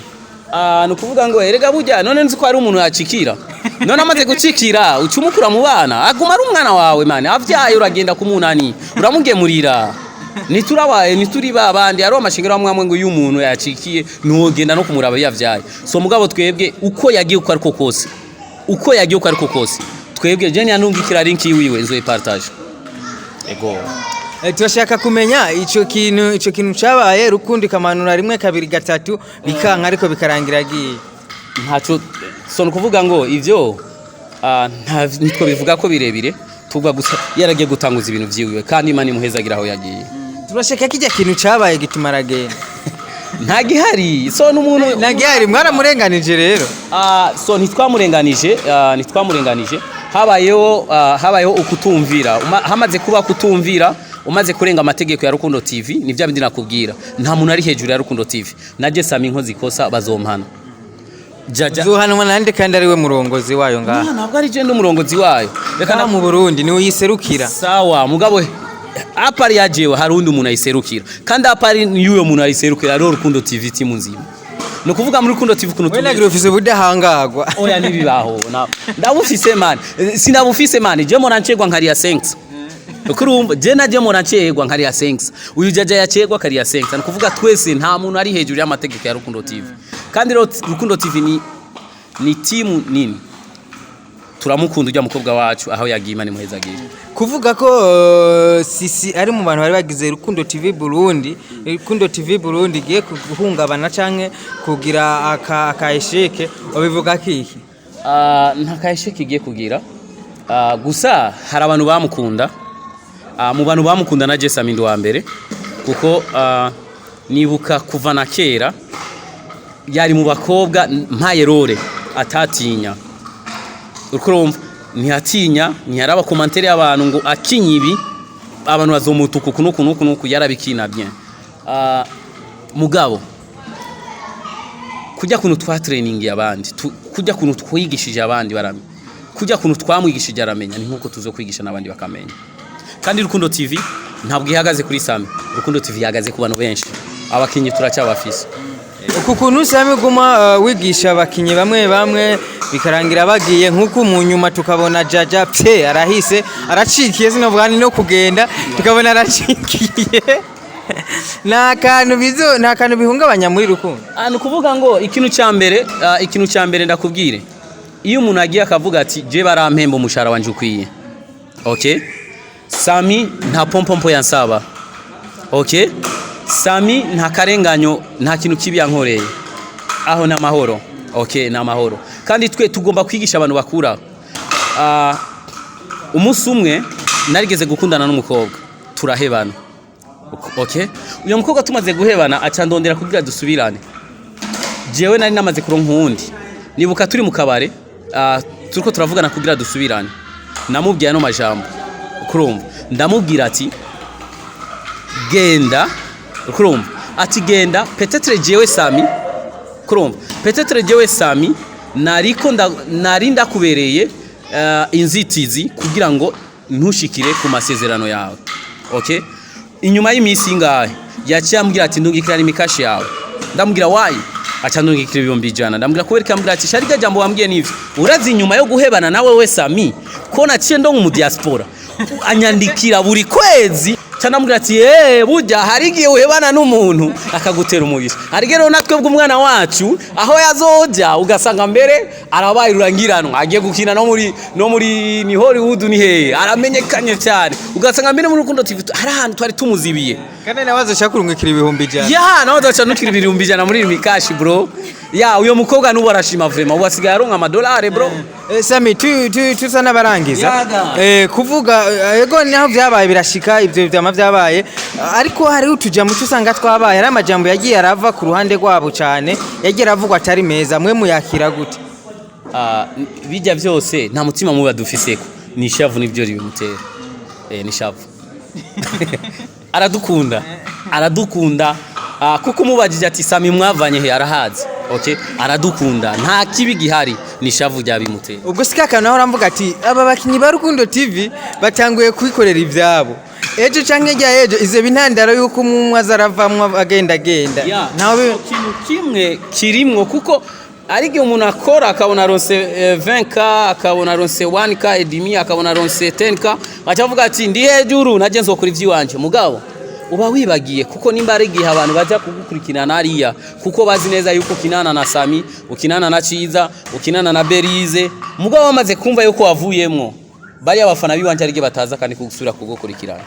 Ah, ni ukuvuga ngo erega burya none nzi ko hari umuntu yacikira, none amaze gucikira uca umukura mu bana, aguma ari umwana wawe mane avyaye, uragenda kumunani uramugemurira. Ntiturabaye, ntituri ba bandi hariho amashengero amwe amwe ngo iyo umuntu yacikiye ntiwogenda no kumuraba yavyaye. So mugabo twebwe uko yagiye uko ariko kose, uko yagiye uko ariko kose, twebwe je nyanungikira link yiwiwe nzoyipartage, ego. Turashaka kumenya ico kintu cabaye, Rukundo ikamanura rimwe, kabiri, gatatu, bikanka, ariko bikarangira agiye. Ntaco. So nukuvuga ngo ivyo nitwo bivuga ko birebire, tuvuga gusa yaragiye gutanguza ibintu vyiwiwe, kandi Imana imuhezagira aho yagiye. Turashaka kijya kintu cabaye gituma aragenda. Nta gihari, so n'umuntu Nagihari, mwaramurenganije rero. So ntitwamurenganije, ntitwamurenganije. Habayeho ukutumvira. Hamaze kuba kutumvira, umaze kurenga amategeko ya Rukundo TV, ni bya bindi nakubwira, nta muntu ari hejuru ya Rukundo TV. Naje Sami nkoze ikosa bazompana, Jaja. Uzohanwa nande kandi ari we murongozi wayo ngaha? Ntabwo ari je ndi umurongozi wayo, reka. Ngaha mu Burundi niwe uyiserukira. Sawa, mugabo à part ya jewe hari undi muntu ayiserukira, kandi à part y'uyo muntu ayiserukira hariho Rukundo TV team nzima. Ni ukuvuga muri Rukundo TV ukuntu We nagira ufise ubudahangarwa. Oya, nibibaho. Ndabufise man. Sinabufise man, je mora ncegwa nkariya 5. Ukurumva je naje mora ncegwa nkariya 5, uyu Jaja yacegwa kariya 5. Ni ukuvuga twese nta muntu ari hejuru y'amategeko ya Rukundo TV. Kandi rero Rukundo TV ni timu nini, turamukunda ujya mukobwa wacu, aho yagiye Imana imuhezagire. Kuvuga ko Sisi ari mu bantu bari bagize Rukundo TV Burundi, Rukundo TV Burundi igiye guhungabana canke kugira aka échec, ubivuga kiki? Nta ka échec igiye kugira. Gusa hari abantu bamukunda. Mu bantu bamukunda na Jesse Amindo wa mbere, kuko nibuka kuva na kera yari mu bakobwa mpaye role atatinya. Urumva ntiyatinya, ntiyaraba commentaire y'abantu ngo akinye ibi abantu bazomutuka uku nuku nuku nuku, yarabikina bien. Mugabo kujya kuntu twa training abandi, kujya kuntu twigishije abandi baramenya, kujya kuntu twamwigishije aramenya, ni nkuko tuzo kwigisha n'abandi bakamenya. Kandi Rukundo TV ntabwo ihagaze kuri Sami, Rukundo TV ihagaze ku bantu benshi, abakinyi turacyabafise. Uku kuntu Sami guma wigisha abakinyi bamwe bamwe bikarangira bagiye, nk'uku mu nyuma tukabona Jaja pye arahise aracikiye, sinovuga ni no kugenda tukabona aracikiye, nta kantu bizo, nta kantu bihungabanya muri Rukundo? Ni ukuvuga ngo ikintu cya mbere ndakubwire, iyo umuntu agiye akavuga ati je barampemba umushahara wanje ukwiye, okay, Sami nta pompompo yansaba, okay, Sami nta karenganyo, nta kintu kibi yankoreye, aho ni amahoro, okay, ni amahoro. Kandi twe tugomba kwigisha abantu bakura. Umunsi umwe narigeze gukundana n'umukobwa turahebana, okay. Uyo mukobwa tumaze guhebana aca ndondera kugira dusubirane. Jewe nari namaze kuronka uwundi. Nibuka turi mu kabare, turiko turavugana kugira dusubirane, namubwiye ano majambo, kurumva, ndamubwira ati genda, kurumva, ati genda, peut-être jewe Sami, kurumva, peut-être jewe Sami nariko nari ndakubereye inzitizi kugira ngo ntushikire ku masezerano yawe, okay. Inyuma y'iminsi ingahe yaciye ambwira ati ndungikira imikashi yawe. Ndamubwira why, aca ndungikira 100,000. Ndamubwira kubera iki? Ambwira ati sharika jambo wambwiye nivyo, urazi inyuma yo guhebana nawe we Sami ko naciye ndo mu diaspora anyandikira buri kwezi. Ca ndamubwira ati burya hari igihe uhebana n'umuntu akagutera umugisha. Hari igihe rero natwe bw'umwana wacu aho yazoja ugasanga mbere Arabaye rurangiranwa, agiye gukina no muri ni Hollywood, ni hehe, aramenyekanye cyane. Ugasanga mbere muri Rukundo TV hari ahantu twari tumuzibiye. Kandi nawe azoshaka kurungikira 100,000. Ya, nawe azoca nukira 100,000 muri Lumicash, bro. Ya, uyo mukobwa nubu arashima vraiment, ubu asigaye aronka amadolari, bro. Sami, tusa n'abarangiza. Yaga. Kuvuga ego, naho vyabaye birashika, ivyo vyama vyabaye, ariko hariho utujambo usanga twabaye, hari amajambo yagiye arava ku ruhande rwabo cyane, yagiye aravugwa atari meza. Mwe muyakira gute? Ah, bijya byose nta mutima mubi adufiseko, ni ishavu nibyo ribimutera. Ni ishavu. Aradukunda, aradukunda. Ah, kuko umubajije ati: "Sami mwavanye he?" Arahazi. Okay, aradukunda, nta kibi gihari, ni ishavu ryabimutera. Ubwo si kakantu naho uramvuga ati aba bakinyi ba Rukundo TV batanguye kwikorera ivyabo, ejo canke rya ejo izo intandaro yuko umwe aza aravamwo agenda agenda. Ya, ntawe ikintu kimwe kirimwo, kuko ari igihe umuntu akora akabona aronse 20K, akabona aronse 1K et demi, akabona aronse 10K, aca avuga ati: "Ndi hejuru, najye nzokora ivy'iwanje." Mugabo uba wibagiye, kuko nimba ari igihe abantu baja kugukurikirana hariya kuko bazi neza yuko ukinana na Sami, ukinana na Ciza, ukinana na Berize, mugabo bamaze kumva yuko wavuyemwo, bariya abafana biwanje ari bataza kandi kugusubira kugukurikirana,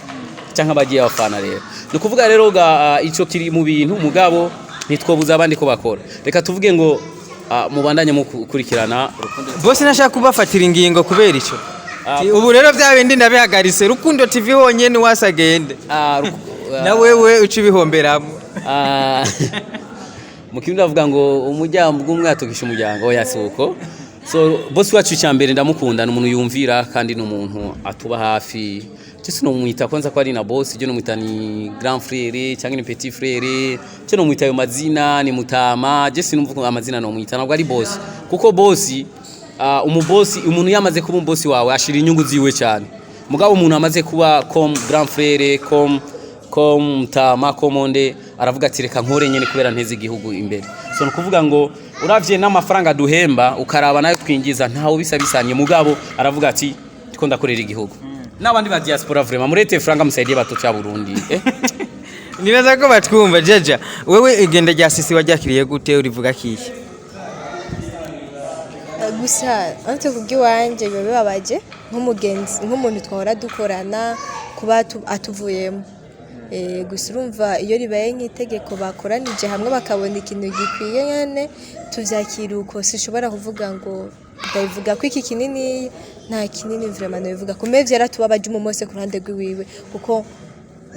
canke abagiye abafana. Rero ni ukuvuga rero ga ico kiri mu bintu, mugabo ntitwobuza abandi ko bakora. Reka tuvuge ngo mubandanye mukurikirana Rukundo. Bose nashaka kubafatira ingingo kubera ico. Ah. Ati, ubu rero bya bindi ndabihagaritse, Rukundo TV honyene wasagende. Ah, Na wewe uca ibihomberamo. Ah, mu kirundi bavuga ngo umuryango umwe atukisha umuryango. Oya, si uko. So boss wacu, icya mbere ndamukunda, ni umuntu yumvira kandi ni umuntu atuba hafi. Je sinomwita kwanza ko ari na boss, je nomwita ni grand frère cyangwa ni petit frère, je nomwita ayo mazina, ni mutama. Je sinumva ko amazina nomwita, ntabwo ari boss, kuko boss, umubosi, umuntu yamaze kuba umubosi wawe ashira inyungu ziwe cyane. Mugabo umuntu amaze kuba comme grand frère, comme mutama, comme aravuga ati: "Reka nkore nyene kubera nteze igihugu imbere." So ni ukuvuga ngo uravye n'amafaranga duhemba, ukaraba nayo twinjiza, ntawe bisa bisanye. Mugabo aravuga ati: "Ndiko ndakorera igihugu n'abandi ba diaspora." Vraiment, murete franga musaidie bato cha Burundi, eh? Nibaza ko batwumva. Jaja, wewe igenda rya Sisi waryakiriye gute? Urivuga kihe? Gusa uretse kubw'iwanjye biba bibabaje nk'umugenzi, nk'umuntu twahora dukorana, kuba atuvuyemo. Gusa urumva iyo ribaye nk'itegeko bakoranije hamwe bakabona ikintu gikwiye nyene, tuvyakira uko. Sinshobora kuvuga ngo ndabivuga ko iki kinini, nta kinini vraiment nobivuga kumbe. Vyaratubabaje umwe wese ku ruhande rwiwiwe, kuko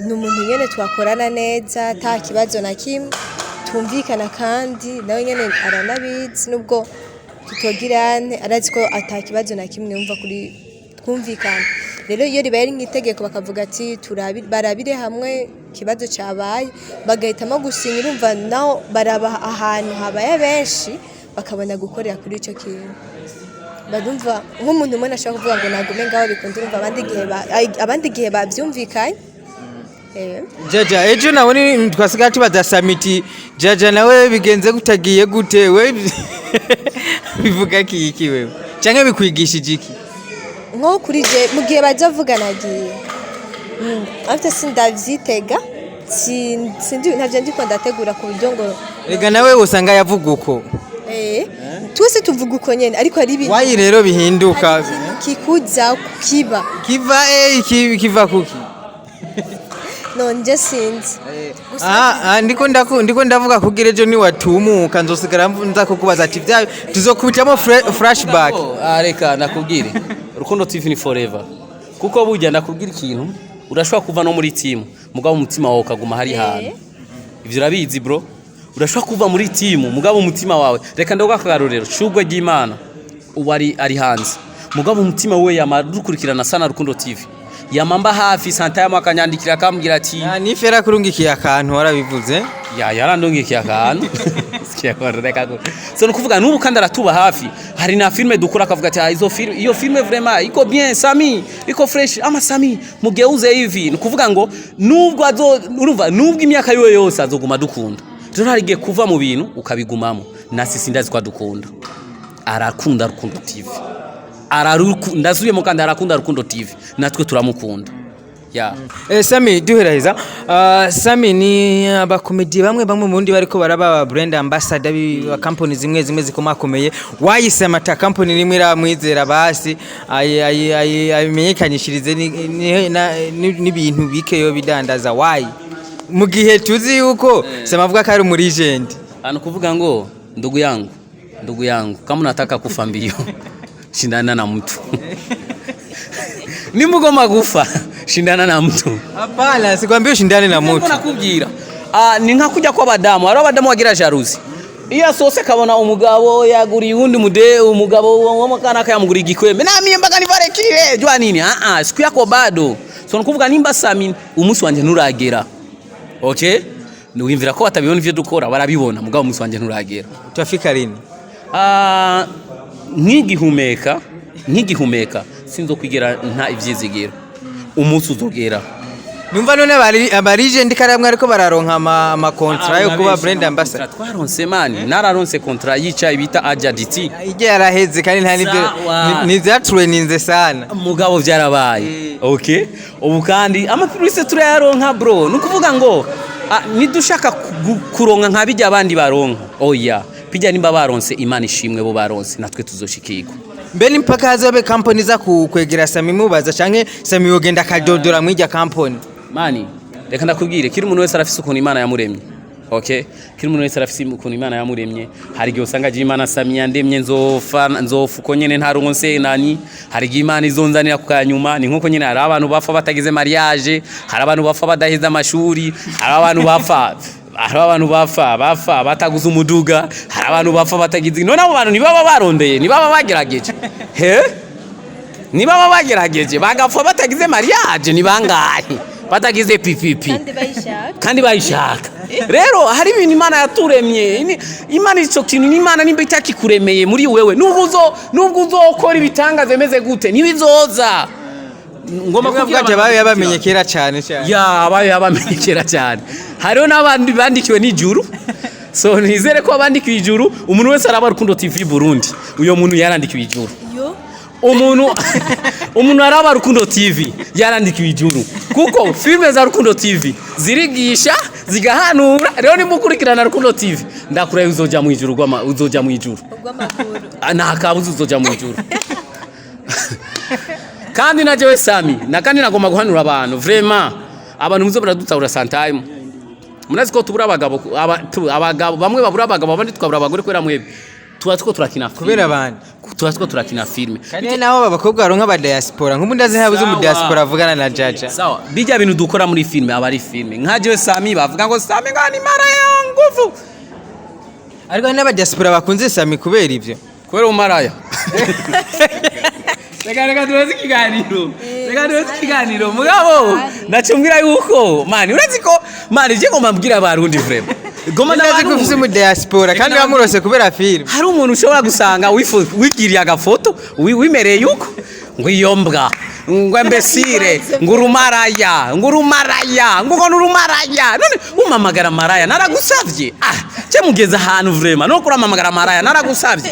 ni umuntu nyene twakorana neza, ata kibazo na kimwe, tumvikana, kandi nawe nyene aranabizi. Nubwo tutogirane, arazi ko ata kibazo na kimwe yumva kuri twumvikana. Rero iyo ribaye ari nk'itegeko bakavuga ati barabire hamwe ikibazo cabaye, bagahitamo gusinya, urumva naho baraba ahantu habaye benshi bakabona gukorera kuri ico kintu. Barumva nk'umuntu umwe ashobora kuvuga ngo nagume ngaho bikunze, urumva abandi igihe bavyumvikanye. Jaja, ejo nawe ni twasigaye tubaza Samiti. Jaja, nawe bigenze gutagiye gute? We bivuga kiki wewe, canke bikwigishije iki? Nko kuri je, mu gihe bazavuga nagiye, afite sindavyitega, sindi, ntavyo ndiko ndategura ku buryo ngo Rega nawe usanga yavuga uko. Twese tuvuga uko nyene, ariko hari ibintu Wayi rero bihinduka. Hari ikintu kikuza kiba. Kiva kiva kuki? Nonje sinzi. Gusa Ah, ndiko ndavuga kugira ejo niwatumuka nzosigara nza kukubaza ati bya tuzokubitamo flashback. Ah, reka nakubwire, Rukundo TV ni forever, kuko burya ndakubwira ikintu, urashobora kuva no muri team, mugabo umutima wawe ukaguma hari hantu. Ivyo urabizi, bro. Urashobora kuva muri team, mugabo umutima wawe, reka ndaguha akarorero, Shugwe ry'Imana ubu ari hanze, mugabo umutima we yama dukurikirana sana Rukundo TV, yamamba hafi santayama, akanyandikira akambwira ati Ah, ni fera kurungikiye akantu warabivuze. Ya, yarandungikiye akantu. Sikia kwa reka ko. So ni kuvuga n'ubu kandi aratuba hafi. Hari na filme dukora akavuga ati: "Ah, izo film, iyo filme vraiment iko bien, Sami, iko fresh, ama Sami mugeuze hivi." Ni kuvuga ngo nubwo azo, urumva, nubwo imyaka yiwe yose azoguma dukunda. Rero hari igihe kuva mu bintu ukabigumamo. Na sisi ndazi ko adukunda, arakunda Rukundo TV, ndasubiyemo kandi, arakunda Rukundo TV, natwe turamukunda. Ya. Sami, duheraheza. Sami, ni abakomedi bamwe bamwe mu bundi bariko baraba aba brand ambassador ba company zimwe zimwe zikomakomeye. Wayise amata company rimwe iramwizera, basi ayimenyekanyishirize n'ibintu bike yo bidandaza. Wayi mu gihe tuzi yuko Sami avuga ko ari umu legend. Ano kuvuga ngo ndugu yangu, ndugu yangu, kama unataka kufa mbio, shindana na mtu. Nimba ugomba gufa, shindana na mtu. Hapana, sikwambia ushindane na Niko mtu. nakubwira. Ni nka kujya kw'abadamu, hari abadamu bagira jalousie. Iyo asohotse akabona umugabo yaguriye uwundi mude, umugabo w'amakanaka yamuguriye igikwembe, namiye mbaga nivarekire jua nini? Siku yako bado. So nukuvuga nimba Sami umunsi wanje nturagera, okay, wimvira ko batabibona ivyo dukora? Barabibona, mugabo umunsi wanje nturagera. Tutafika lini? Nkigihumeka, nkigihumeka, sinzokwigera nta ivyizigiro, umunsi uzogera. Numva none aba legend karamwe ariko bararonka ama contrat yo kuba brand ambassador. Twaronse mani, nararonse contrat yicaye bita Ajaditi. Ijya yaraheze kandi nta nibyo. Sawa. Ni vyatureninze sana. Mugabo byarabaye, okay. Ubu kandi ama publicité turayaronka, bro. Ni ukuvuga ngo nidushaka kuronka nka bijya abandi baronka, oya, bijya nimba baronse, Imana ishimwe, bo baronse, natwe tuzoshikirwa. Mbe ni mpaka hazobe company za kwegera Sami mubaza, canke Sami yogenda akadodora mw'irya company? Mani, reka ndakubwire, kiri umuntu wese arafise ukuntu Imana yamuremye, okay? Kiri umuntu wese arafise ukuntu Imana yamuremye. Hari igihe usanga agira Imana Sami yandemye nzofa, nzofa uko nyene ntaronse nani. Hari igihe Imana izonzanira ku kanyuma. Ni nkuko nyene hari abantu bapfa batagize mariage, hari abantu bapfa badaheza amashuri, hari abantu bapfa, hari abantu bapfa bataguze umuduga, hari abantu bapfa batagize. None abo bantu ntibaba barondeye? Ntibaba bagerageje? He, nibaba bagerageje bagapfa batagize mariage, ni bangahe batagize pipipi? Kandi bayishaka. Kandi bayishaka. Rero hari ibintu Imana yaturemye. Imana ico kintu n'Imana nimba itakikuremeye muri wewe, nubwo uzokora ibitangaza bimeze gute, ntibizoza. Ngomba Niwe kubwira avuga ati abantu abayo yabamenye kera cyane cyane. Ya, abayo yabamenye kera cyane. Hariho n'abandi bandikiwe n'ijuru, so nizere ko abandikiwe ijuru, umuntu wese araba Rukundo TV Burundi, uyo muntu yarandikiwe ijuru. Yo. Umuntu araba Rukundo TV yarandikiwe ijuru, kuko filime za Rukundo TV zirigisha, zigahanura. Rero nimukurikirana Rukundo TV, ndakuraye uzoja mu ijuru uzoja mu ijuru. Ubw'amaguru. Nta kabuza uzoja mu ijuru. Kandi na jewe Sami na kandi nagomba guhanura abantu, vraiment, abantu muzo baradutahura sometime. Murazi ko tubura abagabo, abagabo bamwe babura abagabo, abandi tukabura abagore kubera mwebwe. Tuba tuko turakina filime. Kubera abandi. Tuba tuko turakina filime. Kandi naho abakobwa baronka aba diaspora, nk'ubu ndazi ntabuze umu Sawa. diaspora avugana na Jaja. Sawa, bijya bintu dukora muri filime aba ari filime. Nka jewe Sami bavuga ngo Sami ngo ni mara ya nguvu. Ariko hari n'aba diaspora bakunze Sami kubera ivyo. Kubera umaraya. Reka duheze ikiganiro, reka duheze ikiganiro. Mugabo nacumbwira yuko mani, urazi ko mani je ngomba mbwira abarundi, vraiment goma. Ndazi ko ufise umu diaspora kandi bamurose kubera filime. Hari umuntu ushobora gusanga wigiriye agafoto, wimereye yuko ngo iyo mbwa, ngo imbécile, ngo urumaraya, ngo urumaraya, ngo nurumaraya. None umamagara maraya naragusavye? Ce mugeze ahantu vraiment no kuramamagara maraya naragusavye?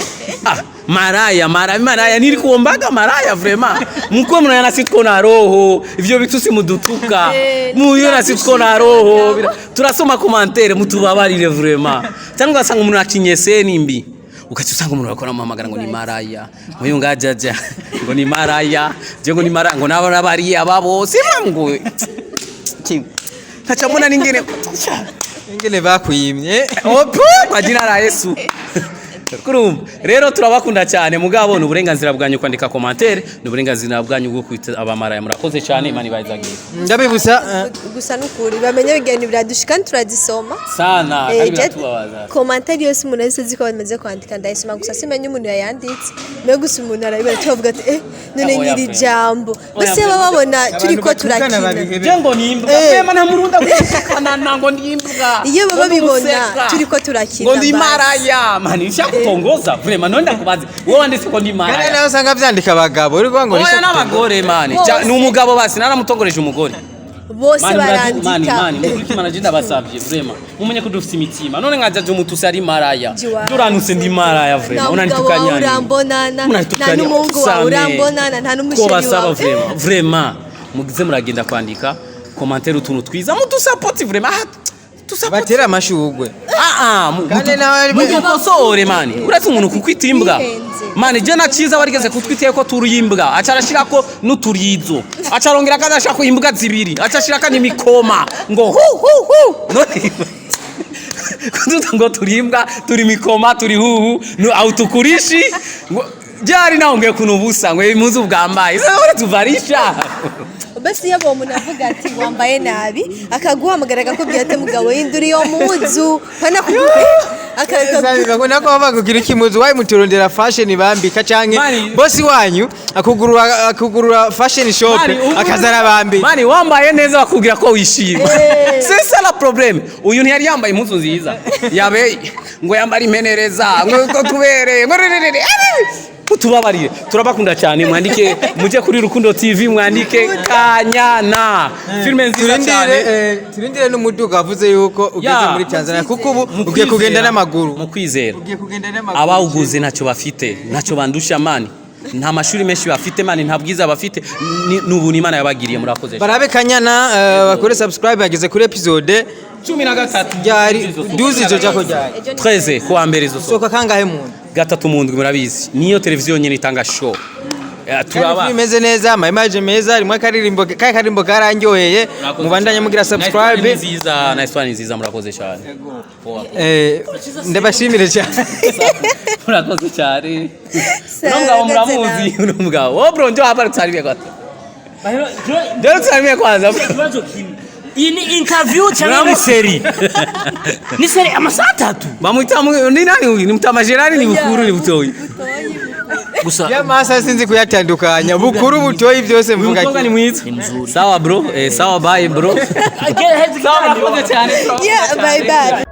Maraya, maraya, maraya, niri kuombaga maraya? Vraiment, mkuwe mnaona sisi tuko na roho. Ivyo vitu si mudutuka. Muyo sisi tuko na roho. Turasoma commentaire, mutubabarire vraiment. Cyangwa ugasanga umuntu akinye scène mbi, ukaca usanga umuntu bakora amuhamagara ngo ni maraya, nk'uyu ngajaja ngo ni maraya, je ngo ni maraya, ngo nabo nabariya babo simba ngo nkaca mbona n'ingene Ingene bakwimye. Opo, kwa jina la Yesu. Kurumva rero turabakunda cyane, mugabo ni uburenganzira bwanyu kwandika commentaire, ni uburenganzira bwanyu bwo kwita abamaraya. Murakoze cyane, Imana ibazagiye. Ndabibutsa Gusa n'ukuri bamenye ibigeni biradushika kandi turazisoma. Sana, kandi biratubabaza. Commentaire yose umuntu wese azi ko bamaze kwandika ndayisoma, gusa simenya umuntu yayanditse. Mbe gusa umuntu arabibona, tukavuga ati none Oya, nyiri frère. jambo Oya, bose baba frère. babona turiko batukana turakina. babihebe. Je ngo ni imbwa. Pema nta murunda gutukana ngo ni imbwa. Iyo baba Ngo ni bibona umuseka. turiko turakina ngo ndi basi. maraya. Mani nshaka kutongoza vraiment. None ndakubaze, wowe wanditse ko ndi Kandi maraya? nawe usanga vyandika abagabo uri kuvuga ngo Oya, n'abagore mani. Ni umugabo basi, naramutongoreje umugore. Bose Mani, mani, barandika. mani, mukuri Imana je ndabasavye vraiment, mumenye ko dufite imitima. None nkajaje umutusi ari maraya? Jiwa. Duranutse ndi maraya vraiment? Nta mugabo wawe Unanitukanyani. urambonana, nta Unanitukanya. n'umuhungu wawe urambonana, nta n'umusheri Ko basaba wawe. vraiment, vraiment. Mugize muragenda kwandika commentaire, utuntu twiza, mudusapoti vraiment. Ah, dusapoti. Batera amashugwe. Ah ah, Kandi nawe mudukosore man. Uretse umuntu kukwita imbwa. Bihenze. Man, je na ciza warigeze kutwitiye ko turi imbwa, aca arashirako n'uturizo, aca arongera kandi ashirako imbwa zibiri, aca ashirako n'imikoma ngo hu hu hu. None kuduta ngo turi imbwa, turi mikoma, turi huhu autukurishi ngo byari naongeye kuntu ubusa ngo impuzu bwambaye sasa ure tuvarisha. Basi iyo uwo muntu avuga ati wambaye nabi, akaguhamagara akakubwira ati mugabo, hindura iyo muzu, pana kuguhe. Bakunda ko bavuga kugira ikimuzu wayi muturondera fashion bambika canke Mani. bosi wanyu akugurura fashion shop Mani, akazarabambika. Mani, wambaye neza bakubwira ko wishimye. C'est ça la problème. Uyu ntiyari yambaye impuzu nziza yabe ngo yambare impenereza ngo tubereye ngo rerere. Utubabarire, turabakunda cyane. Mwandike, mujye kuri Rukundo TV, mwandike Kanyana, filime nziza cyane. Turindire n'umuduga wavuze yuko ugeze Ya. muri Tanzania, kuko ubu Mu ugiye kwizera. kugenda n'amaguru. Mu kwizera. Ugiye kugenda n'amaguru. Abawuguze ntacyo bafite, ntacyo bandusha man, nta mashuri menshi bafite man, nta bwiza bafite. Ni ubuntu Imana yabagiriye. Murakoze cyane. Barabe Kanyana, bakore subscribe, bageze kuri episode 13. Ryari 12 izo jako ryari? 13, kuwa mbere izo Soka kangahe muntu? Gatatu mu ndwi. Murabizi, niyo televiziyo nyine itanga show. Turaba Turaba imeze neza, ama image meza, harimo akaririmbo kaya karirimbo karandyoheye. Mubandanye mugira subscribe. Ni nziza na histoire ni nziza. Murakoze cyane. Ndabashimire cyane. Murakoze cyane. Uno mugabo muramuzi, uno mugabo. Oh bro, njoo hapa tusalimie kwanza. Njoo tusalimie kwanza. Ikibazo kimwe, iyi ni interview cyangwa ni série? Ni série amasaha 3. Bamwita ni nani huyu? Ni Mutama Gerard, ni Bukuru, ni Butoyi? Gusa Y'amasa sinzi kuyatandukanya, bukuru, butoyi, byose Uyu mvuga mukobwa ni kimwe. mwiza. Sawa bro, sawa, bye bro. Sawa, murakoze cyane. Yeah, bye bye.